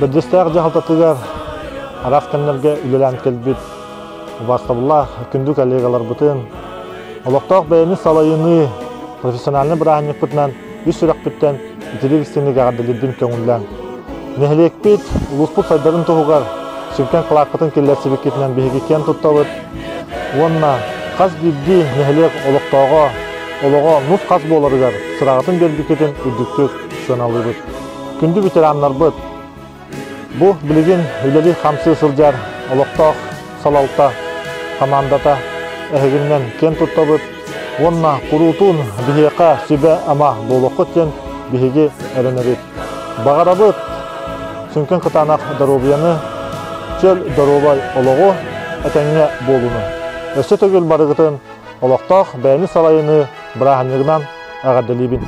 Бэрдьигэстээх дьаһалтатыгар араас кэмнэргэ үлэлээн кэлбит убаастабыллаах күндү коллегаларбытын, олохтоох бэйэни салайыныы профессиональнай бырааһынньыкпытынан үс сүрэхпиттэн итирик истиҥник эҕэрдэлиирбин көҥүллээҥ. Нэһилиэкпит, улууспут сайдарын туһугар сүҥкэн кылааккытын киллэрсибиккитинэн биһиги киэн туттабыт уонна хас биирдии нэһилиэк олохтооҕо олоҕо нус-хас буоларыгар сыраҕытын биэрбиккитин үрдүктүк сыаналыыбыт. Күндү ветераннарбыт, бу билигин үлэлии-хамсыы сылдьар олохтоох салалта хамаандата эһигиннэн киэн туттабыт уонна куруутун биһиэхэ сүбэ-ама буолуоххут диэн биһиги эрэнэбит. Баҕарабыт сүҥкэн кытаанах доруобуйаны, чөл доруобай олоҕу, этэҥҥэ буолууну. Өссө төгүл барыгытын олохтоох бэйэни салайыныы бырааһынньыгынан эҕэрдэлиибин.